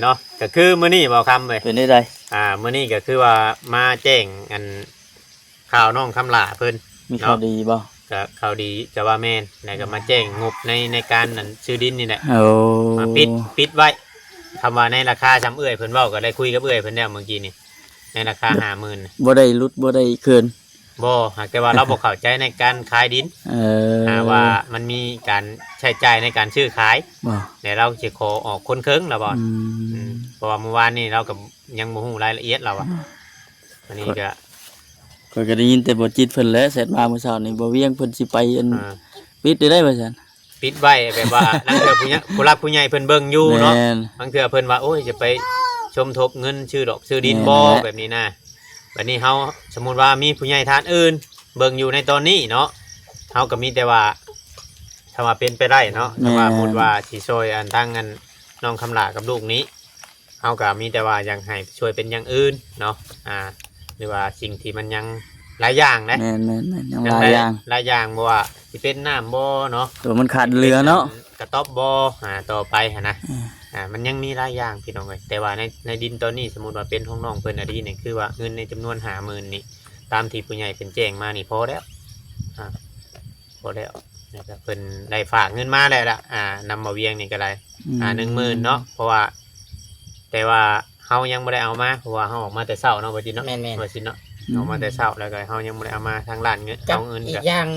ເນາະ ກໍຄືມື້ນີ້ບໍ່ຄຳເວີຍ ເປັນໄດ້ໃດ ອ່າ ມື້ນີ້ກໍຄືວ່າມາແຈ້ງອັນ ຂ່າວນ້ອງຄຳຫຼ້າເພິ່ນ ມີຂ່າວດີບໍ່? ກໍຂ່າວດີ ຈະວ່າແມ່ນ ແລ້ວກໍມາແຈ້ງງົບໃນ ໃນການນັ້ນ ຊື້ດິນນີ້ແຫຼະ ໂອ້ ມາປິດ ປິດໄວ້ ຄຳວ່າໃນລາຄາຊ່ຳເອື້ອຍເພິ່ນເວົ້າ ກໍໄດ້ຄຸຍກັບເອື້ອຍເພິ່ນແລ້ວເມື່ອກີ້ນີ້ ໃນລາຄາຫ້າໝື່ນ ບໍ່ໄດ້ຫຼຸດ ບໍ່ໄດ້ເກີນ ບໍ່ ຫາກແຕ່ວ່າລາວບໍ່ເຂົ້າໃຈໃນການຂາຍດິນ ເອີ ອ່າ ວ່າມັນມີການໃຊ້ຈ່າຍໃນການຊື້ຂາຍ ແລ້ວລາວຊິຂໍອອກຄົນເຄິ່ງລະບໍ່ ອືມ ອືມ ເພາະວ່າມື້ວານນີ້ລາວກໍຍັງບໍ່ຮູ້ລາຍລະອຽດລາວວ່າ ອືມ ອັນນີ້ກໍ ຂ້ອຍກໍໄດ້ຍິນແຕ່ບໍ່ຈິດເພິ່ນແຫຼະ ແຊັດມາມື້ເຊົ້ານີ້ ບໍ່ວຽງເພິ່ນຊິໄປອັນ ອ່າ ປິດໄດ້ ໄດ້ວ່າຊັ້ນ ປິດໄວ້ ແບບວ່າລາງເທື່ອຜູ້ໃຫຍ່ ຜູ້ຫຼັກຜູ້ໃຫຍ່ເພິ່ນເບິ່ງຢູ່ເນາະ ແມ່ນ ລາງເທື່ອເພິ່ນວ່າ ໂອ້ຍ ຈະໄປສົມທົບເງິນຊື້ດອກຊື້ດິນບໍ່ ແມ່ນແຫຼະ ແບບນີ້ນະ ບັດນີ້ເຮົາ ສົມມຸດວ່າມີຜູ້ໃຫຍ່ທ່ານອື່ນເບິ່ງຢູ່ໃນຕອນນີ້ເນາະ ເຮົາກໍມີແຕ່ວ່າ ຖ້າວ່າເປັນໄປໄດ້ເນາະ ແມ່ນ ຖ້າວ່າໝູດວ່າຊິຊ່ວຍອັນ ທາງອັນ ນ້ອງຄຳຫຼ້າກັບລູກນີ້ ເຮົາກໍມີແຕ່ວ່າຢາກໃຫ້ຊ່ວຍເປັນຢ່າງອື່ນເນາະ ອ່າ ຫຼືວ່າສິ່ງທີ່ມັນຍັງຫຼາຍຢ່າງເດ້ ແມ່ນໆໆ ຍັງຫຼາຍຢ່າງ ຫຼາຍຢ່າງ ບໍ່ວ່າຊິເປັນນ້ຳບໍ່ເນາະ ໂຕມັນຂາດເຫຼືອເນາະ ກະຕອບບໍ່ ອ່າ ຕໍ່ໄປຫັ້ນນະ ອືມ ອ່າ ມັນຍັງມີຫຼາຍຢ່າງພີ່ນ້ອງເອີຍ ແຕ່ວ່າໃນ ໃນດິນຕອນນີ້ ສົມມຸດວ່າເປັນຂອງນ້ອງເພິ່ນອະດີນີ້ ຄືວ່າເງິນໃນຈຳນວນຫ້າໝື່ນນີ້ ຕາມທີ່ຜູ້ໃຫຍ່ເພິ່ນແຈ້ງມານີ້ພໍແລ້ວ ອ່າ ພໍແລ້ວ ແລ້ວກໍເພິ່ນໄດ້ຝາກເງິນມາແລ້ວລະ ອ່າ ນຳບ່າວວຽງນີ້ກໍໄດ້ ອືມ ອ່າ ໜຶ່ງໝື່ນເນາະ ເພາະວ່າ ແຕ່ວ່າເຮົາຍັງບໍ່ໄດ້ເອົາມາ ເພາະວ່າເຮົາອອກມາແຕ່ເຊົ້າເນາະ ບໍ່ຈິດເນາະ ແມ່ນໆ ບໍ່ຈິດເນາະ ອືມ ອອກມາແຕ່ເຊົ້າ ແລ້ວກໍເຮົາຍັງບໍ່ໄດ້ເອົາມາ ທາງຮ້ານເງິນ ກັບເອົາເງິນ ອີກ ກັບ ຢ່າງ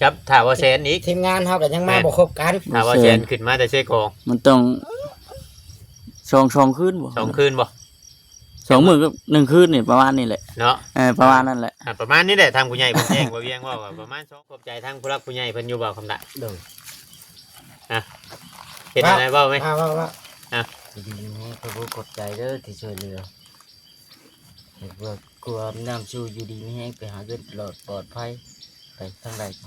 ກັບຖ້າບໍ່ແສນອີກ ທີມງານເຮົາກໍຍັງມາ ແມ່ນ ບໍ່ຄົບກັນ ຖ້າບໍ່ແສນຂຶ້ນມາແຕ່ເຊກອງ ມັນຕ້ອງສອງ ສອງຄືນບໍ່ ສອງຄືນບໍ່ ສອງມື້ກັບໜຶ່ງຄືນນີ້ ປະມານນີ້ແຫຼະເນາະ ເອີ ປະມານນັ້ນແຫຼະ ອ່າ ປະມານນີ້ແຫຼະ ທາງຜູ້ໃຫຍ່ເພິ່ນແຈ້ງ ບ່າວວຽງເວົ້າກໍປະມານສອງ ຂອບໃຈທາງຜູ້ຫຼັກຜູ້ໃຫຍ່ເພິ່ນຢູ່ບໍ່ ຄຳດາ ໂດຍ ອ່ະ ເຮັດແນວໃດເວົ້າໄໝ ເວົ້າ ເວົ້າ ອ່ະ ຢູ່ດີມີແຮງ ຂອບອົກຂອບໃຈເດີທີ່ຊ່ວຍເຫຼືອ ໃຫ້ພວກ ຄວາມນ້ຳຊູ່ຢູ່ດີມີແຮງ ໄປຫາເງິນຕະຫຼອດປອດໄພ ໄປທາງໃດກໍ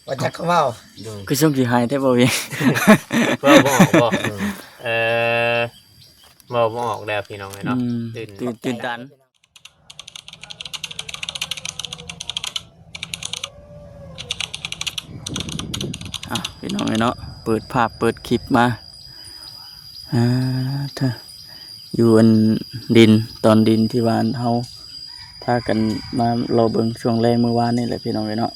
ບໍ່ຈັກຄຳເວົ້າ ໂດຍ ຄືຊົງຊິໄຫ້ແທ້ບໍ່ເວ ເວົ້າບໍ່ອອກບໍ່ ໂດຍ ເອີ ເວົ້າບໍ່ອອກແລ້ວພີ່ນ້ອງເອີຍເນາະ ອືມ ຕື່ນ ຕື່ນ ຕື່ນຕັນ ອ່ະ ພີ່ນ້ອງເອີຍເນາະ ເປີດພາບເປີດຄລິບມາ ອ່າ ເທີ ຢູ່ອັນດິນ ຕອນດິນທີ່ວ່າອັນເຮົາພາກັນມາເລາະເບິ່ງຊ່ວງແລງມື້ວານນີ້ແຫຼະ ພີ່ນ້ອງເອີຍເນາະ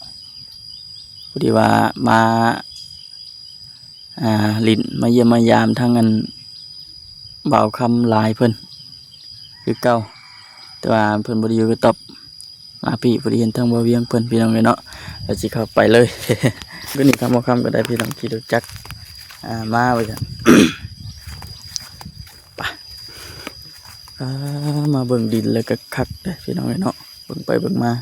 ພໍດີວ່າມາ ອ່າ ຫຼິ້ນ ມາຢ້ຽມມາຢາມທາງອັນບ່າວຄຳຫຼ້າເພິ່ນຄືເກົ່າ ແຕ່ວ່າເພິ່ນບໍ່ໄດ້ຢູ່ກະຕອບ ມາພີ້ ພໍດີເຫັນທາງບ່າວວຽງເພິ່ນ ພີ່ນ້ອງເອີຍເນາະ ແລ້ວຊິເຂົ້າໄປເລີຍ ມື້ນີ້ທາງບ່າວຄຳກໍໄດ້ພີ່ນ້ອງຂີ່ລົດຈັກ ອ່າ ມາວ່າຊັ້ນ ໄປ ອ່າ ມາເບິ່ງດິນແລ້ວກໍຄັກເດ້ພີ່ນ້ອງເອີຍເນາະ ເບິ່ງໄປເບິ່ງມາ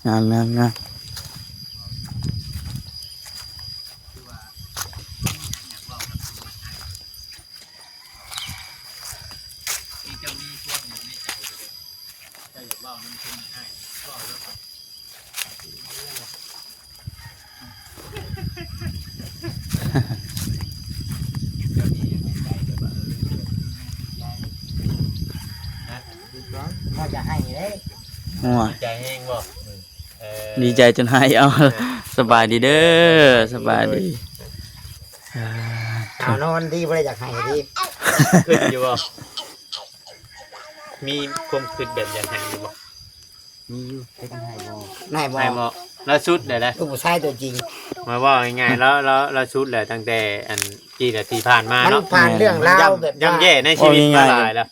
ງາມ ງາມ ງາມ. ວ່າຈະໃຫ້ເດ້ ໂອ້ຍ ດີໃຈແຮງບໍ່? ເອີ ດີໃຈຈົນໄຫ້ ເອົາ ເອີ ສະບາຍດີເດີ ສະບາຍດີ ເອີ ຫາວນອນດີ ບໍ່ໄດ້ຢາກໃຫ້ດີ ຄຶດຢູ່ບໍ່? ມີຄວາມຄຶດແບບຢາກໃຫ້ຢູ່ບໍ່? ມີຢູ່ ເຮັດໃຫ້ບໍ່? ໃຫ້ບໍ່? ໃຫ້ບໍ່? ລາວສຸດແລ້ວນະ ລູກຜູ້ຊາຍຕົວຈິງ ມາເວົ້າງ່າຍໆ ລາວ ລາວ ລາວສຸດແລ້ວ ຕັ້ງແຕ່ອັນ ປີທີ່ຜ່ານມາເນາະ ມັນຜ່ານເລື່ອງລາວແບບ ຍ່ຳແຍ່ໃນຊີວິດມາຫຼາຍແລ້ວ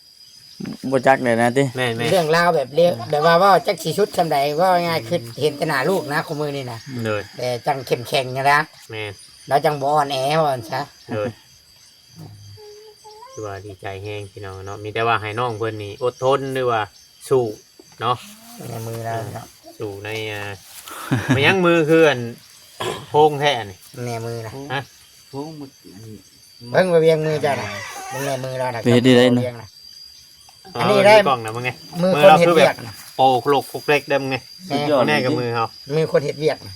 ບໍ່ຈັກແລ້ວນະຕິ ແມ່ນໆ ເລື່ອງລາວແບບເລ- ແບບວ່າເວົ້າຈັກຊິສຸດສ່ຳໃດ ເວົ້າງ່າຍໆ ຄຶດເຫັນແຕ່ໜ້າລູກນະ ຄູ່ມື້ນີ້ນະ ໂດຍ ແຕ່ຈັ່ງເຂັ້ມແຂງນະ ແມ່ນ ລາວຈັ່ງບໍ່ອ່ອນແອ ວ່າຊັ້ນຊະ ໂດຍ ຖືວ່າດີໃຈແຮງພີ່ນ້ອງເນາະ ມີແຕ່ວ່າໃຫ້ນ້ອງເພິ່ນນີ້ອົດທົນ ຫຼືວ່າສູ້ເນາະ ໃນມືລາວເນາະ ສູ້ໃນ ອ່າ ແມ່ນຫຍັງມືຄືອັນໂພງແທ້ນີ້ ແນມືນະ ຮະ ໂພງມື ເບິ່ງວ່າວຽງມືເຈົ້ານະ ເບິ່ງແນມືລາວນະ ເຮັດໄດ້ນະ ວຽງນະ ອັນນີ້ໄດ້ ມີກ້ອງນະ ມຶງນີ້ ມືຄົນເຮັດວຽກນະ ໂປກໂລກໂປກເລັກໄດ້ ມຶງນີ້ ສຸດຍອດ ແນ່ກັບມືເຮົາ ມືຄົນເຮັດວຽກນະ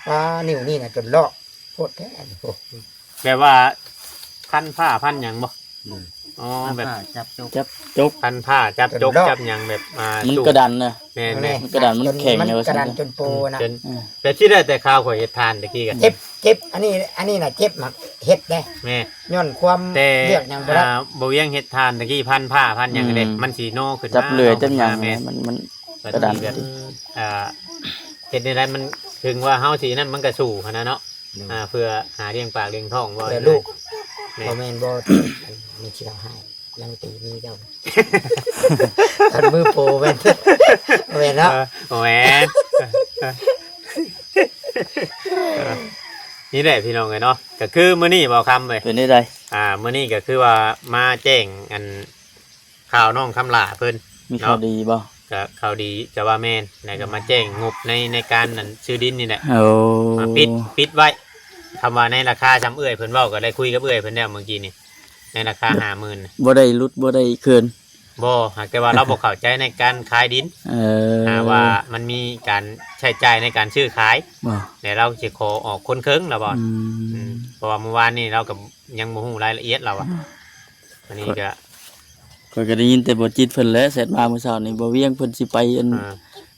ປາ ນິ້ວນີ້ນະຈົນລອກ ໂພດແທ້ ໂອ້ ແບບວ່າພັນຜ້າພັນຫຍັງບໍ່? ອໍ ແບບ ຈັບຈົກ ຈັບຈົກ ພັນຜ້າ ຈັບຈົກ ຈັບຫຍັງ ແບບ ອ່າ ມັນກະດັນນະ ແມ່ນໆ ມັນກະດັນ ມັນແຂງ ມັນກະດັນຈົນໂປນະ ຈົນ ເອີ ແບບຊິໄດ້ແຕ່ຄາວຂ້ອຍເຮັດຖ່ານຕະກີ້ກະ ເຈັບ ເຈັບ ອັນນີ້ ອັນນີ້ນະເຈັບໝາກເຫັດເດ້ ແມ່ນ ຍ້ອນຄວາມ ແຕ່ ວຽກຫຍັງບໍ່ໄດ້ ອ່າ ບໍ່ວຽງເຮັດຖ່ານຕະກີ້ ພັນຜ້າ ພັນຫຍັງເດ້ ອືມ ມັນຊິໂນຂຶ້ນ ຈັບເລື່ອຍ ມາ ຈັບຫຍັງ ແມ່ນ ມັນ ມັນ ກະດັນ ອ່າ ເຮັດແນວໃດມັນ ເຖິງວ່າເຮົາຊິນັ້ນ ມັນກະສູ້ຫັ້ນນະເນາະ ໂດຍ ອ່າ ເພື່ອຫາລ້ຽງປາກລ້ຽງທ້ອງ ເພື່ອລູກ ແມ່ນ ບໍ່ແມ່ນບໍ່ ມັນຊິເອົາໃຫ້ ຍັງຕີມືເຈົ້າ ຕອນມືໂປແມ່ນ ບໍ່ແມ່ນເນາະ ເອີ ບໍ່ແມ່ນ ນີ້ແຫຼະພີ່ນ້ອງເອີຍເນາະ ກະຄືມື້ນີ້ບໍ່ຄຳເອີຍ ເປັນແນວໃດ ອ່າ ມື້ນີ້ກະຄືວ່າມາແຈ້ງອັນ ຂ່າວນ້ອງຄຳຫຼ້າເພິ່ນ ມີຂ່າວດີບໍ່? ເນາະ ກະຂ່າວດີກະວ່າແມ່ນ ແລ້ວກະມາແຈ້ງງົບໃນ ໃນການນັ້ນ ຊື້ດິນນີ້ແຫຼະ ໂອ້ ມາປິດ ປິດໄວ້ ຄຳວ່າໃນລາຄາຊ່ຳເອື້ອຍເພິ່ນເວົ້າ ກະໄດ້ຄຸຍກັບເອື້ອຍເພິ່ນແລ້ວມື້ກີ້ນີ້ ໃນລາຄາຫ້າໝື່ນ ບໍ່ໄດ້ຫຼຸດ ບໍ່ໄດ້ເກີນ ບໍ່ ຫາກແຕ່ວ່າລາວບໍ່ເຂົ້າໃຈໃນການຂາຍດິນ ເອີ ອ່າ ວ່າມັນມີການໃຊ້ຈ່າຍໃນການຊື້ຂາຍ ບໍ່ ແລ້ວລາວຊິຂໍອອກຄົນເຄິ່ງລະບໍ່ ອືມ ອືມ ເພາະວ່າມື້ວານນີ້ລາວກະຍັງບໍ່ຮູ້ລາຍລະອຽດລາວວ່າ ອືມ ອັນນີ້ກະ ຂ້ອຍກະໄດ້ຍິນແຕ່ບໍ່ຈິດເພິ່ນແຫຼະ ແຊັດມາມື້ເຊົ້ານີ້ ບໍ່ວຽງເພິ່ນຊິໄປອັນ ອ່າ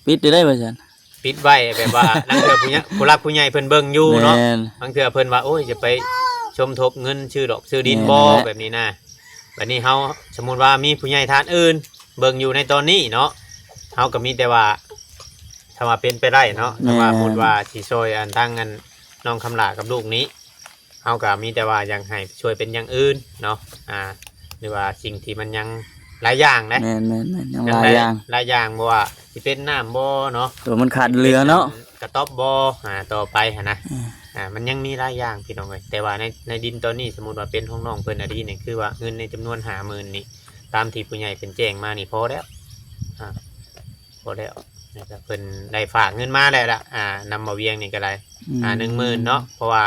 ປິດໄດ້ໄດ໋ວ່າຊັ້ນ ປິດໄວ້ແບບວ່າ ລາງເທື່ອຜູ້ໃຫຍ່ ຜູ້ຫຼັກຜູ້ໃຫຍ່ເພິ່ນເບິ່ງຢູ່ເນາະ ແມ່ນ ລາງເທື່ອເພິ່ນວ່າ ໂອ້ຍ ຈະໄປສົມທົບເງິນຊື້ດອກຊື້ດິນບໍ່ ແມ່ນແຫຼະ ແບບນີ້ນະ ບາດນີ້ເຮົາ ສົມມຸດວ່າມີຜູ້ໃຫຍ່ທ່ານອື່ນເບິ່ງຢູ່ໃນຕອນນີ້ເນາະ ເຮົາກະມີແຕ່ວ່າ ຖ້າວ່າເປັນໄປໄດ້ເນາະ ຖ້າວ່າ ແມ່ນ ສົມມຸດວ່າຊິຊ່ອຍອັນ ທາງອັນ ນ້ອງຄຳຫຼ້າກັບລູກນີ້ ເຮົາກະມີແຕ່ວ່າຢາກໃຫ້ຊ່ວຍເປັນຢ່າງອື່ນເນາະ ອ່າ ຫຼືວ່າສິ່ງທີ່ມັນຍັງຫຼາຍຢ່າງເດ້ ແມ່ນໆໆ ຍັງຫຼາຍຢ່າງ ຫຼາຍຢ່າງ ບໍ່ວ່າຊິເປັນນ້ຳບໍ່ເນາະ ໂຕມັນຂາດເຫຼືອເນາະ ກະຕອບບໍ່ ອ່າ ຕໍ່ໄປຫັ້ນນະ ອືມ ອ່າ ມັນຍັງມີຫຼາຍຢ່າງພີ່ນ້ອງເອີຍ ແຕ່ວ່າໃນ ໃນດິນຕອນນີ້ ສົມມຸດວ່າເປັນຂອງນ້ອງເພິ່ນອີ່ຫຼີນີ້ ຄືວ່າເງິນໃນຈຳນວນຫ້າໝື່ນນີ້ ຕາມທີ່ຜູ້ໃຫຍ່ເພິ່ນແຈ້ງມານີ້ພໍແລ້ວ ອ່າ ພໍແລ້ວ ແລ້ວກະເພິ່ນໄດ້ຝາກເງິນມາແລ້ວລະ ອ່າ ນຳບ່າວວຽງນີ້ກະໄດ້ ອືມ ອ່າ ໜຶ່ງໝື່ນເນາະ ເພາະວ່າ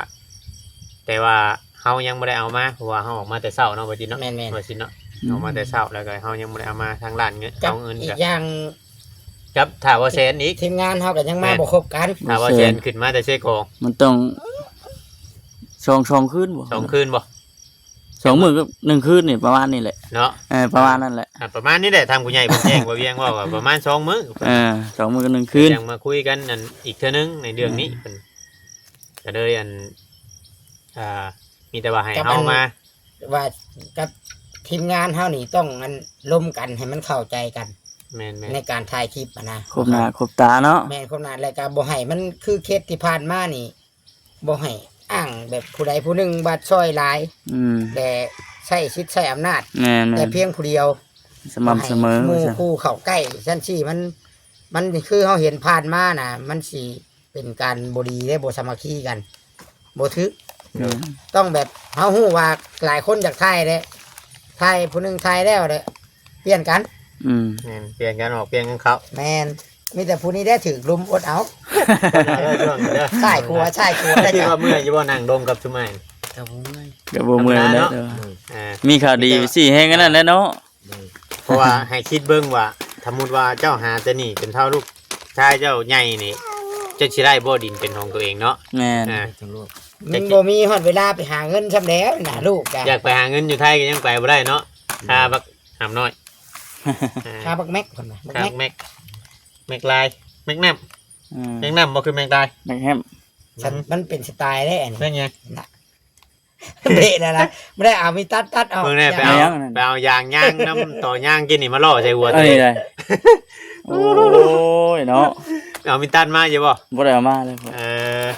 ແຕ່ວ່າເຮົາຍັງບໍ່ໄດ້ເອົາມາ ເພາະວ່າເຮົາອອກມາແຕ່ເຊົ້າເນາະ ບໍ່ຈິດເນາະ ແມ່ນໆ ບໍ່ຈິດເນາະ ອືມ ອອກມາແຕ່ເຊົ້າ ແລ້ວກະເຮົາຍັງບໍ່ໄດ້ເອົາມາ ທາງຮ້ານເງິນ ກັບ ເອົາເງິນ ອີກ ກະ ຢ່າງ ກັບຖ້າວ່າແສນອີກ ທີມງານເຮົາກະຍັງມາ ແມ່ນ ບໍ່ຄົບກັນ ຖ້າວ່າແສນ ແສນຂຶ້ນມາແຕ່ເຊກອງ ມັນຕ້ອງ ສອງ ສອງຄືນບໍ່ ສອງຄືນບໍ່? ສອງມື້ກັບໜຶ່ງຄືນນີ້ ປະມານນີ້ແຫຼະເນາະ ເອີ ປະມານນັ້ນແຫຼະ ອ່າ ປະມານນີ້ແຫຼະ ທາງຜູ້ໃຫຍ່ເພິ່ນແຈ້ງ ບ່າວວຽງເວົ້າວ່າປະມານສອງມື້ ເອີ ສອງມື້ກັບໜຶ່ງຄືນ ຈັ່ງມາຄຸຍກັນອັນອີກເທື່ອໜຶ່ງໃນເລື່ອງນີ້ ອືມ ເພິ່ນກະເລີຍອັນ ອ່າ ມີແຕ່ວ່າໃຫ້ເຮົາມາ ວ່າກັບທີມງານເຮົານີ້ຕ້ອງອັນລົມກັນໃຫ້ມັນເຂົ້າໃຈກັນ ແມ່ນໆ ໃນການຖ່າຍຄລິບຫັ້ນນະ ຄົບໜ້າຄົບຕາເນາະ ແມ່ນ ຄົບໜ້າ ແລ້ວກະບໍ່ໃຫ້ມັນຄືເຄສທີ່ຜ່ານມານີ້ ບໍ່ໃຫ້ອ້າງແບບຜູ້ໃດຜູ້ໜຶ່ງວ່າຊ່ອຍຫຼາຍ ອືມ ແຕ່ໃຊ້ສິດໃຊ້ອຳນາດ ແມ່ນໆ ແຕ່ພຽງຜູ້ດຽວ ສະໝ່ຳສະເໝີ ບໍ່ໃຫ້ໝູ່ຄູ່ເຂົ້າໃກ້ ຊັ້ນຊີ້ ມັນ ມັນຄືເຮົາເຫັນຜ່ານມານະ ມັນຊິເປັນການບໍ່ດີເດ້ ບໍ່ສາມັກຄີກັນ ບໍ່ຖືກ ແມ່ນ ຕ້ອງແບບເຮົາຮູ້ວ່າຫຼາຍຄົນຢາກຖ່າຍເດ້ ຖ່າຍຜູ້ໜຶ່ງຖ່າຍແລ້ວເດ້ ປ່ຽນກັນ ອືມ ແມ່ນ ປ່ຽນກັນອອກ ປ່ຽນກັນເຂົ້າ ແມ່ນ ມີແຕ່ຜູ້ນີ້ແຫຼະຖືກລຸມ ອົດເອົາ ເດີ ຊ່ວງນີ້ເດີ ຊ້າຍຂວາ ຊ້າຍຂວາ ຄິດວ່າເມື່ອຍຢູ່ບໍ່ ນັ່ງດົງກັບຊຸມອ້າຍ ກະບໍ່ເມື່ອຍ ກະບໍ່ເມື່ອຍ ທຳມະດາເນາະ ເດີ ອ່າ ມີຂ່າວດີ ອ່າ ຊິແຮງອັນນັ້ນແຫຼະເນາະ ເພາະວ່າໃຫ້ຄິດເບິ່ງວ່າ ສົມມຸດວ່າເຈົ້າຫາແຕ່ໜີ້ຈົນເທົ່າລູກຊາຍເຈົ້າໃຫຍ່ນີ້ ເຈົ້າຊິໄດ້ບໍ່ດິນເປັນຂອງຕົວເອງເນາະ ແມ່ນ ອ່າ ມັນບໍ່ມີຮອດເວລາໄປຫາເງິນຊ່ຳແລ້ວນະ ລູກກະ ຢາກໄປຫາເງິນຢູ່ໄທກະຍັງໄປບໍ່ໄດ້ເນາະ ຄ່າບັກຫຳນ້ອຍ ອ່າ ຄ່າບັກແມັກ ເພິ່ນວ່າ ບັກແມັກ ຄ່າບັກແມັກ ແມັກລາຍ ແມັກນຳ ອືມ ແມັກນຳບໍ່ຄືແມັກລາຍ ແມັກແຮມ ຊັ້ນ ອືມ ມັນເປັນສະໄຕລ໌ເດ້ອັນນີ້ ແມັກຫຍັງ ນະ ເບະແລ້ວນະ ບໍ່ໄດ້ເອົາມີດຕັດຕັດອອກ ເບິ່ງແດ່ ໄປເອົາ ເອົາຫຍັງນັ້ນ ໄປເອົາຢາງຍາງນຳຕໍ່ຍາງກິນນີ້ມາຫຼໍ່ໃສ່ຫົວ ເອີ ຕົວເອງ ໂອ້ຍເນາະ ເອົາມີດຕັດມາຢູ່ບໍ່? ບໍ່ໄດ້ເອົາມາເລີຍ ເອີ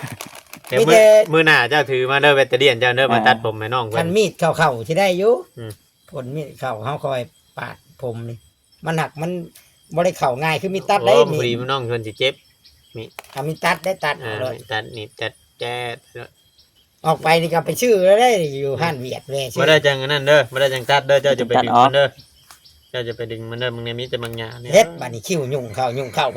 ແຕ່ ມີແຕ່ ມື້ ມື້ໜ້າເຈົ້າຖືມາເດີ ແບັດເຕີຣຽນເຈົ້າເດີ ເອີ ມາຕັດຜົມໃຫ້ນ້ອງເພິ່ນ ຄັນມີດເຂົ້າໆຊິໄດ້ຢູ່ ອືມ ຜົນມີດເຂົ້າ ເຮົາຄ່ອຍປາດຜົມນີ້ ມັນຫາກມັນບໍ່ໄດ້ເຂົ້າງ່າຍຄືມີດຕັດເດ້ ໂອ້ ມີດ ພໍດີນ້ອງເພິ່ນຊິເຈັບ ມີດ ເອົາມີດຕັດໄດ້ ຕັດ ເອີ ເອົາໂລດ ມີດຕັດ ມີດຕັດ ແຈະໂລດ ອອກໄປນີ້ກະໄປຊື້ແລ້ວເດ້ ຢູ່ຮ້ານຫວຽດແວ່ຊື້ ບໍ່ໄດ້ຈັ່ງອັນນັ້ນເດີ ບໍ່ໄດ້ຈັ່ງຕັດເດີ ເຈົ້າຈະໄປດຶງມັນເດີ ເຈົ້າຈະໄປດຶງມັນເດີ ມຶງນີ້ມີແຕ່ບາງຢ່າງນີ້ ເຮັດບາດນີ້ຄິ້ວຫຍຸ້ງເຂົ້າຫຍຸ້ງເຂົ້າ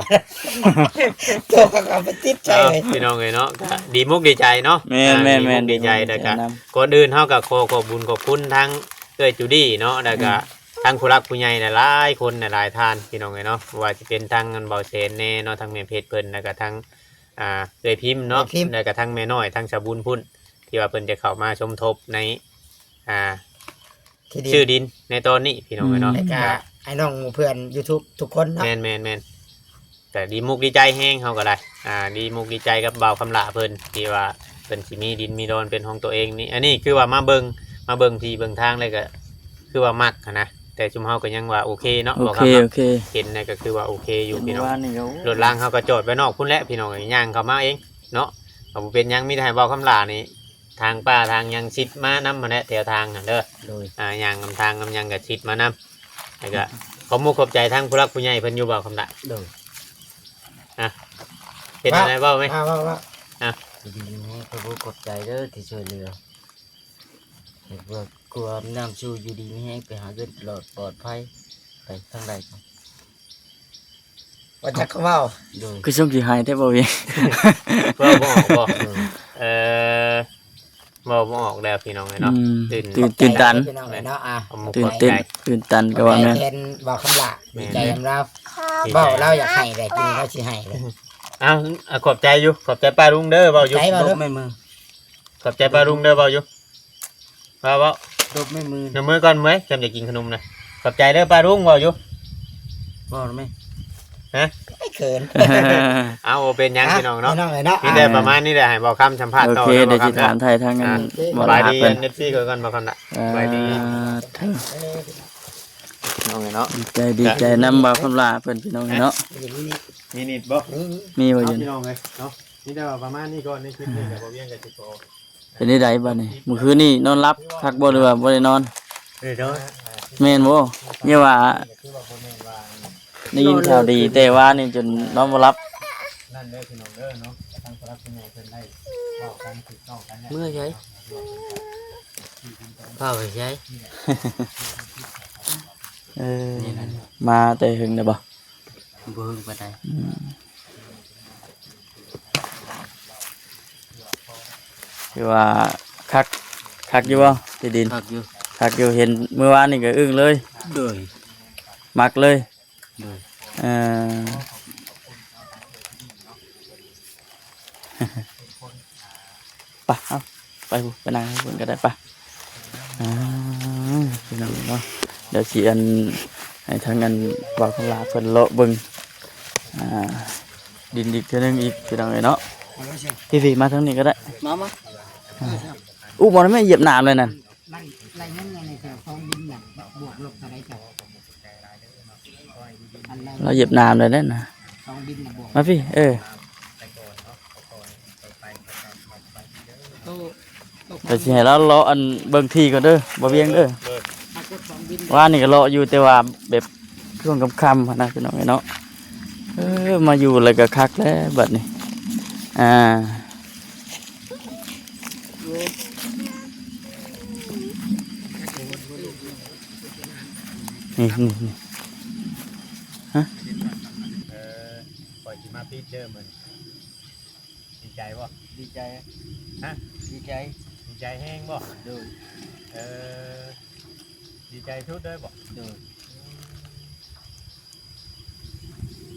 ໂຕເຂົາກະເອົາໄປຕິດໃສ່ ເອົາ ພີ່ນ້ອງເອີຍເນາະ ກະດີມຸກດີໃຈເນາະ ແມ່ນໆໆ ອ່າ ດີມຸກດີໃຈ ແລ້ວກະກ່ອນອື່ນເຮົາກະຂໍຂອບບຸນຂອບຄຸນທາງເອື້ອຍຈູດີ້ເນາະ ແລ້ວກະ ອືມ ທາງຜູ້ຫຼັກຜູ້ໃຫຍ່ຫຼາຍໆຄົນຫຼາຍໆທ່ານ ພີ່ນ້ອງເອີຍເນາະ ບໍ່ວ່າຊິເປັນທາງອັນເບົາແສນແດ່ເນາະ ທາງແມ່ເພັດເພິ່ນ ແລ້ວກະທາງ ອ່າ ເອື້ອຍພິມເນາະ ເອື້ອຍພິມ ແລ້ວກະທາງແມ່ນ້ອຍ ທາງສາວບຸນພຸ້ນ ທີ່ວ່າເພິ່ນຈະເຂົ້າມາສົມທົບໃນ ອ່າ ທີ່ດິນ ຊື້ດິນໃນຕອນນີ້ພີ່ນ້ອງເອີຍເນາະ ອືມ ແລ້ວກໍ ກໍ ອ້າຍນ້ອງໝູ່ເພື່ອນ YouTube ທຸກຄົນເນາະ ແມ່ນໆໆ ກໍດີມຸກດີໃຈແຮງເຮົາກໍໄດ້ ອ່າ ດີມຸກດີໃຈກັບບ່າວຄຳຫຼ້າເພິ່ນ ທີ່ວ່າເພິ່ນຊິມີດິນມີດອນເປັນຂອງຕົວເອງນີ້ ອັນນີ້ຄືວ່າມາເບິ່ງ ມາເບິ່ງທີ່ເບິ່ງທາງແລ້ວກໍຄືວ່າມັກຫັ້ນນະ ແຕ່ຊຸມເຮົາກໍຍັງວ່າໂອເຄເນາະ ໂອເຄ ບໍ່ຄຳເນາະ ໂອເຄ ເຫັນແລ້ວກໍຄືວ່າໂອເຄຢູ່ພີ່ນ້ອງ ເມື່ອວານນີ້ກໍ ລົດລາງເຮົາກໍຈອດໄວ້ນອກພຸ້ນແຫຼະພີ່ນ້ອງ ຍ່າງເຂົ້າມາເອງເນາະ ກໍບໍ່ເປັນຫຍັງ ມີແຕ່ໃຫ້ບ່າວຄຳຫຼ້ານີ້ ທາງປ່າທາງຫຍັງຊິດມານຳຫັ້ນແຫຼະ ແຖວທາງຫັ້ນເດີ ໂດຍ ອ່າ ຍ່າງນຳທາງນຳຫຍັງກໍຊິດມານຳ ແລ້ວກໍຂອບມຸກຂອບໃຈທາງຜູ້ຫຼັກຜູ້ໃຫຍ່ເພິ່ນຢູ່ບໍ່ຄຳດະ ໂດຍ ອ່ະ ເປັນ ວ່າ ແນວໃດເວົ້າແມ ວ່າ ວ່າ ວ່າ ອ່ະ ຢູ່ດີມີແຮງ ຂອບອົກຂອບໃຈເດີທີ່ຊ່ວຍເຫຼືອ ໃຫ້ພວກ ຄວາມນ້ຳຊູຢູ່ດີມີແຮງ ໄປຫາເງິນຕະຫຼອດປອດໄພ ໄປທາງໃດກໍ ບໍ່ຈັກຄຳເວົ້າ ໂດຍ ຄືຊົງຊິໄຫ້ແທ້ບໍ່ເວຍ ເວົ້າບໍ່ອອກບໍ່ ໂດຍ ເອີ ເວົ້າບໍ່ອອກແລ້ວພີ່ນ້ອງເອີຍເນາະ ອືມ ຕື່ນ ຂອບໃຈ ຕື່ນຕັນ ພີ່ນ້ອງເອີຍເນາະ ອ່າ ຂອບໃຈ ຕື່ນເຕັ້ນ ຕື່ນຕັນກໍວ່າແມ່ນ ຂອບໃຈແທນບ່າວຄຳຫຼ້າ ແມ່ນ ດີໃຈນຳລາວ ເວົ້າລາວຢາກໄຫ້ແຫຼະ ກິນລາວຊິໄຫ້ແຫຼະ ເອົ້າ ຂອບໃຈຢູ່ ຂອບໃຈປ້າລຸງເດີ ເວົ້າຢູ່ ຂອບໃຈ ເວົ້າ ແມ່ມື ຂອບໃຈປ້າລຸງເດີ ເວົ້າຢູ່ ວ່າເວົ້າ ລົບແມ່ມື ນຳມືກ່ອນເມື່ອຍ ຈຳຈະກິນຂະໜົມນະ ຂອບໃຈເດີປ້າລຸງ ເວົ້າຢູ່ ເວົ້າແມ່ ຮະ ໄອ້ເຂີນ ເອົາ ບໍ່ເປັນຫຍັງ ອ່ະ ພີ່ນ້ອງເນາະ ພີ່ນ້ອງເອີຍເນາະ ມີແຕ່ ອ່າ ປະມານນີ້ແຫຼະ ໃຫ້ບ່າວຄຳສຳພາດ ໂອເຄ ຕໍ່ເດີ ດຽວຊິຖາມໄທທາງ ອ່າ ອັນ ໂອເຄ ບ່າວຄຳ ສະບາຍດີ ເພິ່ນ ເອັຟຊີ ເຂົາກ່ອນ ບ່າວຄຳນະ ອ່າ ສະບາຍດີ ເອີ ພີ່ນ້ອງເອີຍເນາະ ດີໃຈ ດີໃຈນຳບ່າວຄຳຫຼ້າເພິ່ນ ພີ່ນ້ອງເອີຍເນາະ ມີນິດບໍ່ ມີ ມີບໍ່ ເອົາ ຢູ່ ພີ່ນ້ອງເອີຍເນາະ ມີແຕ່ວ່າປະມານນີ້ກ່ອນ ໃນຄລິບນີ້ກໍບໍ່ວຽງກໍຊິຂໍ ເປັນຈັ່ງໃດບັດນີ້? ມື້ຄືນນີ້ນອນຫຼັບຄັກບໍ່ ຫຼືວ່າບໍ່ໄດ້ນອນ? ບໍ່ໄດ້ນອນ. ແມ່ນບໍ່? ຢ່າວ່າໄດ້ຍິນຂ່າວດີ ແຕ່ວ່ານີ້ຈົນນອນບໍ່ຫຼັບ. ນັ້ນເດີພີ່ນ້ອງເດີເນາະ ທາງຜູ້ຫຼັກຜູ້ໃຫຍ່ເພິ່ນໄດ້ເວົ້າກັນຖືກຕ້ອງກັນແລ້ວ. ເມື່ອໃດ? ພາໄປໃສ? ເອີ ມາແຕ່ເຫິງແລ້ວບໍ່? ບໍ່ເຫິງປານໃດ. ອືມ ຖືວ່າຄັກ ຄັກຢູ່ບໍ່ທີ່ດິນ? ຄັກຢູ່ ຄັກຢູ່. ເຫັນມື້ວານນີ້ກໍອຶ້ງເລີຍ. ໂດຍ ມັກເລີຍ. ໂດຍ ເອີ ໄປ ເອົາ ໄປພຸ້ນ ໄປນັ່ງພຸ້ນກໍໄດ້ ໄປ. ອ່າ ພີ່ນ້ອງເນາະ ດຽວຊິອັນ ໃຫ້ທາງອັນບ່າວຄຳຫຼ້າເພິ່ນເລາະເບິ່ງ ອ່າ ດິນອີກເທື່ອໜຶ່ງອີກ ພີ່ນ້ອງເອີຍເນາະ. ພີ່ໆ ມາທາງນີ້ກໍໄດ້ ມາ ມາ. ອ່າ ອຸ້ ບໍ່ໄດ້ແມ່ນຢຽບໜາມເລີຍນັ້ນ. ໄລ່ ໄລ່ເງິນໃນສອງບິນນະ ບວກລົບເທົ່າໃດເຈົ້າ? ລາວຢຽບໜາມໄດ້ເດ້ນະ. ສອງບິນນະ ບວກ ມາພີ້ ເອີ ໂຕ ໂຕ ກໍຊິໃຫ້ລາວເລາະອັນເບິ່ງທີ່ກ່ອນເດີ ບໍ່ວຽງເດີ. ເອີ ມາກົດສອງບິນ ວານນີ້ກໍເລາະຢູ່ ແຕ່ວ່າແບບຊ່ວງຄ່ຳໆ ຫັ້ນນະ ພີ່ນ້ອງເອີຍເນາະ. ເອີ ມາຢູ່ແລ້ວກໍຄັກແລ້ວບັດນີ້ ອ່າ. ນີ້ ນີ້ ນີ້ ຮະ ເອີ ຂ້ອຍຊິມາປິດເດີມື້ນີ້. ດີໃຈບໍ່? ດີໃຈ. ຮະ? ດີໃຈ. ດີໃຈແຮງບໍ່? ໂດຍ. ເອີ ດີໃຈສຸດເລີຍບໍ່? ໂດຍ. ອືມ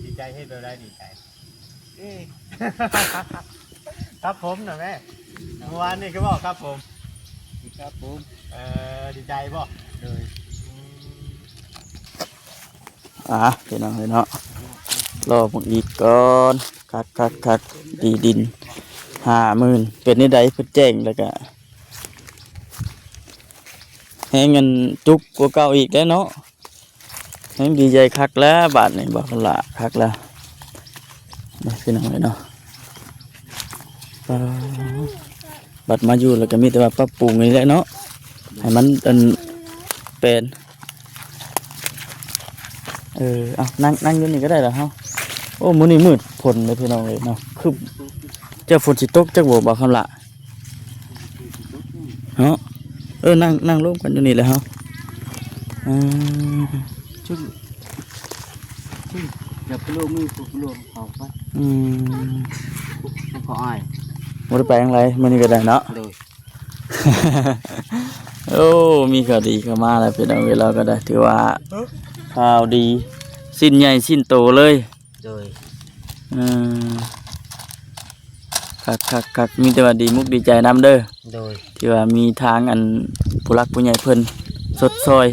ດີໃຈເຮັດແບບໃດດີໃຈ? ເອີ ຄັບຜົມນະແມ່. ເມື່ອວານນີ້ຄືເວົ້າຄັບຜົມ. ຄັບຜົມ. ເອີ ດີໃຈບໍ່? ໂດຍ. ອືມ ອ່າ ພີ່ນ້ອງເອີຍເນາະ ລໍເບິ່ງອີກກ່ອນ. ຄັກໆໆ ທີ່ດິນຫ້າໝື່ນ ເປັນແນວໃດ? ເພິ່ນແຈ້ງແລ້ວກະແຮງ ອັນ ຈຸກກວ່າເກົ່າອີກແລ້ວເນາະ. ແຮງດີໃຈຄັກແລ້ວບາດນີ້ ບັກຫຼ້າຄັກແລ້ວ ນີ້ພີ່ນ້ອງເອີຍເນາະ. ປາ ບັດມາຢູ່ແລ້ວກໍມີແຕ່ວ່າປັບປຸງນີ້ແຫຼະເນາະ ໃຫ້ມັນ ອັນ ແປນ. ເອີ ເອົາ ນັ່ງ ນັ່ງຢູ່ນີ້ກໍໄດ້ລະເຮົາ. ໂອ້ ມື້ນີ້ມືດຝົນເລີຍພີ່ນ້ອງເອີຍເນາະ ຄື ຈັກຝົນຊິຕົກຈັກບໍ່ ບ່າວຄຳຫຼ້າ ເນາະ. ເອີ ນັ່ງ ນັ່ງລົມກັນຢູ່ນີ້ແຫຼະເຮົາ. ເອີ ຈຶ້ງ ຈຶ້ງ ຢ່າໄປລວມມື ໄປລວມເຂົາໄປ. ອືມ ເຂົາອາຍ ບໍ່ໄດ້ໄປທາງໃດມື້ນີ້ກໍໄດ້ເນາະ. ໂດຍ. ໂອ້ ມີຂ່າວດີເຂົ້າມາແລ້ວພີ່ນ້ອງເອີຍ ເຮົາກໍໄດ້ ຖືວ່າຂ່າວດີ ຊິ້ນໃຫຍ່ຊິ້ນໂຕເລີຍ. ໂດຍ. ເອີ ຄັກໆໆ ມີແຕ່ວ່າດີມຸກດີໃຈນຳເດີ. ໂດຍ. ທີ່ວ່າມີທາງ ອັນ ຜູ້ຫຼັກຜູ້ໃຫຍ່ເພິ່ນ ຊົດຊ່ອຍ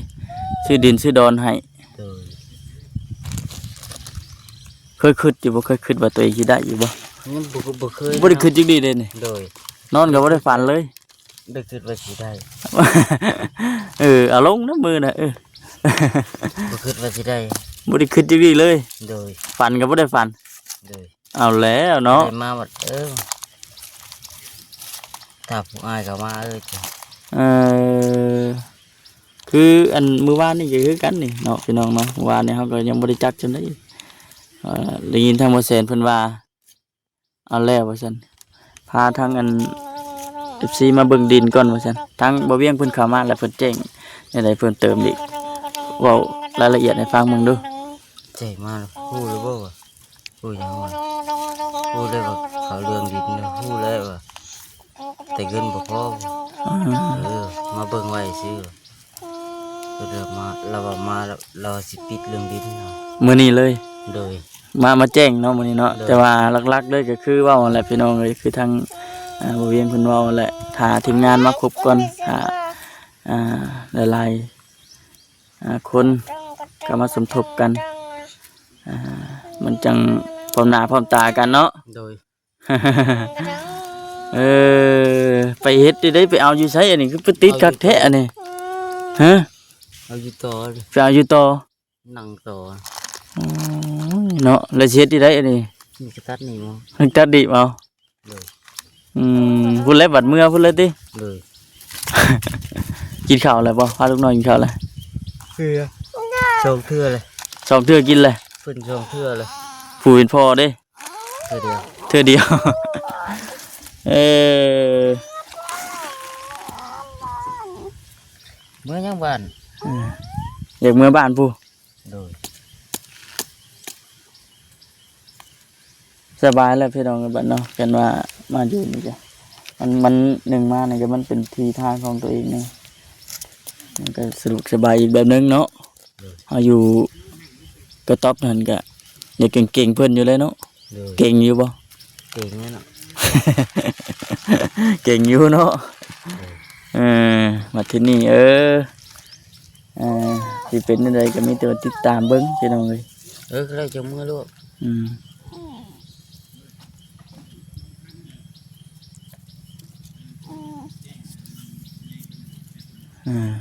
ຊື້ດິນຊື້ດອນໃຫ້. ໂດຍ. ເຄີຍຄິດຢູ່ບໍ່? ເຄີຍຄິດວ່າຕົວເອງຊິໄດ້ຢູ່ບໍ່? ຍັງບໍ່ ບໍ່ເຄີຍ. ບໍ່ໄດ້ຄິດຈັກດີ້ເດ້ນີ້. ໂດຍ. ນອນກໍບໍ່ໄດ້ຝັນເລີຍ. ບໍ່ໄດ້ຄິດວ່າຊິໄດ້. ເອີ ເອົາລົງນຳມືນະ. ເອີ ບໍ່ຄິດວ່າຊິໄດ້. ບໍ່ໄດ້ຄິດຈັກດີ້ເລີຍ. ໂດຍ. ຝັນກໍບໍ່ໄດ້ຝັນ. ໂດຍ. ເອົາແລ້ວເນາະ ໄດ້ມາບັດ ເອີ ຖ້າຜູ້ອ້າຍເຂົາມາ ເອີ ເອີ ຄືອັນມື້ວານນີ້ກໍຄືກັນນີ້ເນາະ ພີ່ນ້ອງເນາະ. ມື້ວານນີ້ເຮົາກໍຍັງບໍ່ໄດ້ຈັກຈັ່ງໃດ ເອີ ໄດ້ຍິນທາງບໍ່ແສນເພິ່ນວ່າ ເອົາແລ້ວວ່າຊັ້ນ ພາທາງອັນ ເອັຟຊີ ມາເບິ່ງດິນກ່ອນວ່າຊັ້ນ. ທາງບໍ່ວຽງເພິ່ນເຂົ້າມາແລ້ວ ເພິ່ນແຈ້ງແນວໃດເພີ່ມເຕີມອີກ ເວົ້າລາຍລະອຽດໃຫ້ຟັງເບິ່ງດູ. ແຈ້ງມາຮູ້ແລ້ວບໍ່ວ່າ ຮູ້ຫຍັງວະ? ຮູ້ແລ້ວວ່າເຂົາເລື່ອງດິນນະ ຮູ້ແລ້ວວ່າ ແຕ່ເງິນບໍ່ພໍ. ອືມ ເອີ ມາເບິ່ງໄວ້ຊື່ ເພິ່ນວ່າມາ ລາວວ່າມາ ລາວຊິປິດເລື່ອງດິນນະ ມື້ນີ້ເລີຍ. ໂດຍ. ມາ ມາແຈ້ງເນາະມື້ນີ້ເນາະ. ໂດຍ. ແຕ່ວ່າຫຼັກໆເລີຍກໍຄືເວົ້າຫັ້ນແຫຼະ ພີ່ນ້ອງເອີຍ ຄືທາງ ອ່າ ບໍ່ວຽງເພິ່ນເວົ້າຫັ້ນແຫຼະ ຖ້າທີມງານມາຄົບກ່ອນ ຖ້າ ອ່າ ຫຼາຍໆ ອ່າ ຄົນກໍມາສົມທົບກັນ ອ່າ ມັນຈັ່ງພ້ອມໜ້າພ້ອມຕາກັນເນາະ. ໂດຍ. ເອີ ໄປເຮັດໄດ້ ໄປເອົາຢູ່ໃສອັນນີ້ ຄືໄປຕິດຄັກແທ້ອັນນີ້? ຮະ? ເອົາຢູ່ຕໍ່ ໄປເອົາຢູ່ຕໍ່ ນັ່ງຕໍ່. ໂອ້ຍເນາະ ແລ້ວຊິເຮັດໄດ້ອັນນີ້? ນີ້ກໍຕັດນີ້ເອົາ ຕັດນີ້ເອົາ. ໂດຍ. ອືມ ພຸ້ນແຫຼະ ບັດເມືອພຸ້ນເລີຍຕິ? ໂດຍ. ກິນເຂົ້າແລ້ວບໍ່? ພາລູກນ້ອຍກິນເຂົ້າແລ້ວ? ເທື່ອ ສອງເທື່ອເລີຍ. ສອງເທື່ອກິນແລ້ວ? ເພິ່ນສອງເທື່ອເລີຍ. ຜູ້ເປັນພໍ່ເດ້? ເທື່ອດຽວ. ເທື່ອດຽວ. ເອີ ເມືອຍັງບ້ານ? ເອີ ຢາກເມືອບ້ານພຸ້ນ. ໂດຍ. ສະບາຍແລ້ວພີ່ນ້ອງເອີຍ ບັດເນາະ ຄັນວ່າມາຢູ່ນີ້ກະ ມັນ ມັນ ໜຶ່ງມານີ້ກະ ມັນເປັນທີ່ທາງຂອງຕົວເອງເນາະ ມັນກະສະດວກສະບາຍອີກແບບໜຶ່ງເນາະ. ໂດຍ. ເຮົາຢູ່ກະຕ໊ອບຫັ້ນກະຢາກເກັ່ງໆເພິ່ນຢູ່ແຫຼະເນາະ. ໂດຍ. ເກັ່ງຢູ່ບໍ່? ເກັ່ງແລ້ວເນາະ. ເກັ່ງຢູ່ເນາະ. ໂດຍ. ເອີ ມາທີ່ນີ້ ເອີ ອ່າ ຊິເປັນແນວໃດກໍມີແຕ່ວ່າຕິດຕາມເບິ່ງພີ່ນ້ອງເອີຍ. ເອີ ກໍໄດ້ ເຈົ້າເມືອໂລດ. ອືມ ອ່າ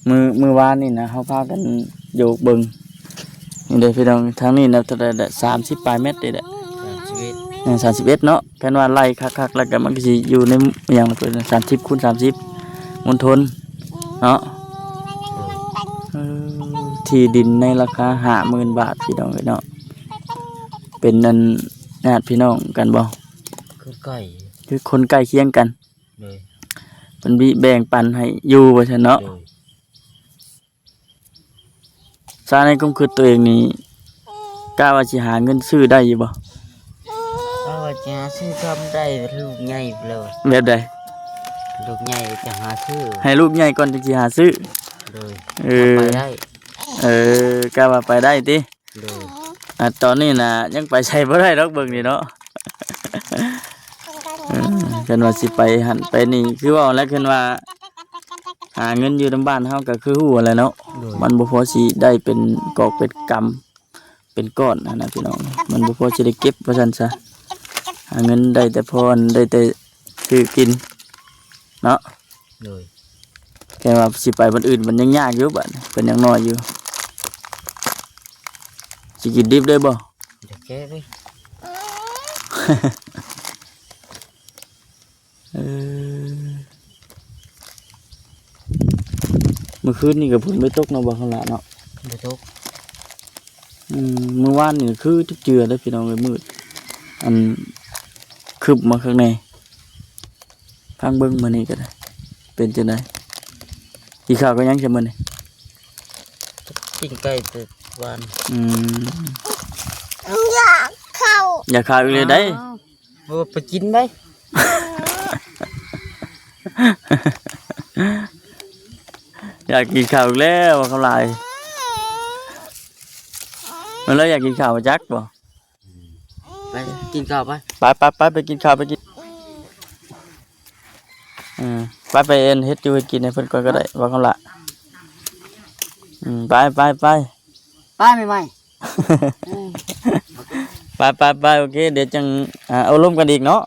ມື້ ມື້ວານນີ້ນະ ເຮົາພາກັນໂຍກເບິ່ງ ນີ້ເດ້ພີ່ນ້ອງ ທາງນີ້ນະ ເທົ່າໃດລະ ສາມສິບປາຍແມັດນີ້ແຫຼະ. ສາມສິບເອັດ. ເອີ ສາມສິບເອັດເນາະ. ຄັນວ່າໄລ່ຄັກໆ ແລ້ວກໍມັນກໍຊິຢູ່ໃນຫຍັງລະ ເພິ່ນ ສາມສິບຄູນສາມສິບ ມົນທົນເນາະ. ເອີ ທີ່ດິນໃນລາຄາຫ້າໝື່ນບາດ ພີ່ນ້ອງເອີຍເນາະ. ເປັນອັນ ຍາດພີ່ນ້ອງກັນບໍ່? ຄືໃກ້ ຄືຄົນໃກ້ຄຽງກັນ. ໂດຍ. ເພິ່ນແບ່ງປັນໃຫ້ຢູ່ວ່າຊັ້ນເນາະ. ໂດຍ. ຊາ ໃນຄວາມຄິດຕົວເອງນີ້ ກະວ່າຊິຫາເງິນຊື້ໄດ້ຢູ່ບໍ່? ກະວ່າຊິຫາຊື້ທຳໄດ້ ລູກໃຫຍ່ແລ້ວ. ແບບໃດ? ລູກໃຫຍ່ຈະຫາຊື້ ໃຫ້ລູກໃຫຍ່ກ່ອນຈຶ່ງຊິຫາຊື້. ໂດຍ. ເອີ ໄປໄດ້. ເອີ ກະວ່າໄປໄດ້ຕິ? ໂດຍ. ອ່າ ຕອນນີ້ນະຍັງໄປໃສບໍ່ໄດ້ດອກ ເບິ່ງນີ້ເນາະ. ເອີ ຄັນວ່າຊິໄປຫັ້ນໄປນີ້ ຄືເວົ້າແຫຼະ ຄັນວ່າຫາເງິນຢູ່ນຳບ້ານເຮົາກໍຄືຮູ້ຫັ້ນແຫຼະເນາະ. ໂດຍ. ມັນບໍ່ພໍຊິໄດ້ເປັນກອບເປັນກຳເປັນກ້ອນຫັ້ນນະພີ່ນ້ອງ ມັນບໍ່ພໍຊິໄດ້ເກັບວ່າຊັ້ນຊະ. ຫາເງິນໄດ້ແຕ່ພໍ ໄດ້ແຕ່ຊື້ກິນເນາະ. ໂດຍ. ແຕ່ວ່າຊິໄປບ່ອນອື່ນມັນຍັງຍາກຢູ່ ບາດນີ້ເພິ່ນຍັງນ້ອຍຢູ່. ຊິກິນດິບໄດ້ບໍ່? ຢາກແກະເດ້. ເອີ ມື້ຄືນນີ້ກໍຝົນບໍ່ຕົກເນາະ ບໍ່ຄຳຫຼາເນາະ? ບໍ່ຕົກ. ອືມ ມື້ວານນີ້ຄືຈັກເທື່ອເດ້ພີ່ນ້ອງເອີຍ ມືດ ອັນ ຄຶບມາຂ້າງໃນ. ຟັງເບິ່ງມື້ນີ້ກໍໄດ້ ເປັນຈັ່ງໃດ? ກິນເຂົ້າກັບຫຍັງຊະມື້ນີ້? ກິນໄກ່ແຕ່ວານ. ອືມ ຢາກເຂົ້າ ຢາກເຂົ້າອີກແລ້ວໃດ໋. ບໍ່ໄປກິນໄດ໋. ຢາກກິນເຂົ້າອີກແລ້ວ ຄຳຫຼາຍ. ມັນເລີຍຢາກກິນເຂົ້າ ຈັກບໍ່? ໄປກິນເຂົ້າໄປ. ໄປ ໄປ ໄປ ໄປກິນເຂົ້າ ໄປກິນ. ເອີ ໄປ ໄປເອັນເຮັດຢູ່ເຮັດກິນໃຫ້ເພິ່ນກ່ອນກໍໄດ້ ບໍ່ຄຳລະ ອືມ ໄປ ໄປ ໄປ ໄປແມ່ໃໝ່ ໄປ ໄປ ໄປ ໂອເຄ ດຽວຈັ່ງ ອ່າ ໂອ້ລົມກັນອີກເນາະ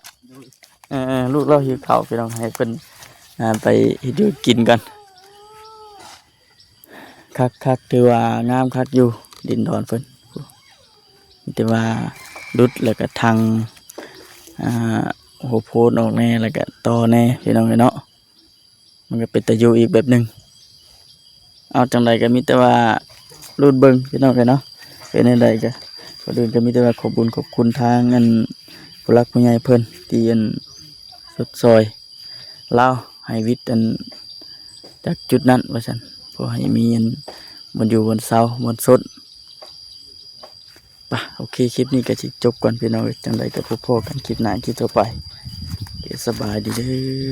ເອີ ລູກລາວຫິວເຂົ້າ ພີ່ນ້ອງ ໃຫ້ເພິ່ນ ອ່າ ໄປເຮັດຢູ່ກິນກ່ອນ ຄັກໆ ຖືວ່າງາມຄັກຢູ່ ດິນດອນເພິ່ນ ມີແຕ່ວ່າຫຼຸດ ແລ້ວກໍທັງ ອ່າ ຫົວໂພນອອກແດ່ ແລ້ວກໍຕໍ່ແດ່ ພີ່ນ້ອງເອີຍເນາະ ມັນກໍເປັນຕາຢູ່ອີກແບບໜຶ່ງ ເອົາ ຈັ່ງໃດກໍມີແຕ່ວ່າລຸ້ນເບິ່ງ ພີ່ນ້ອງເອີຍເນາະ ເປັນແນວໃດກໍ ກ່ອນອື່ນກໍມີແຕ່ວ່າຂອບບຸນຂອບຄຸນທາງ ອັນ ຜູ້ຫຼັກຜູ້ໃຫຍ່ເພິ່ນ ທີ່ ອັນ ຊົດຊ່ອຍລາວ ໃຫ້ຫວິດ ອັນ ຈາກຈຸດນັ້ນວ່າຊັ້ນ ຂໍໃຫ້ມີ ອັນ ບ່ອນຢູ່ບ່ອນເຊົາ ບ່ອນຊົດ ປະ ໂອເຄ ຄລິບນີ້ກໍຊິຈົບກ່ອນ ພີ່ນ້ອງເອີຍ ຈັ່ງໃດກໍພົບພໍ້ກັນຄລິບໜ້າ ຄລິບຕໍ່ໄປ ໂອເຄ ສະບາຍດີເດີ.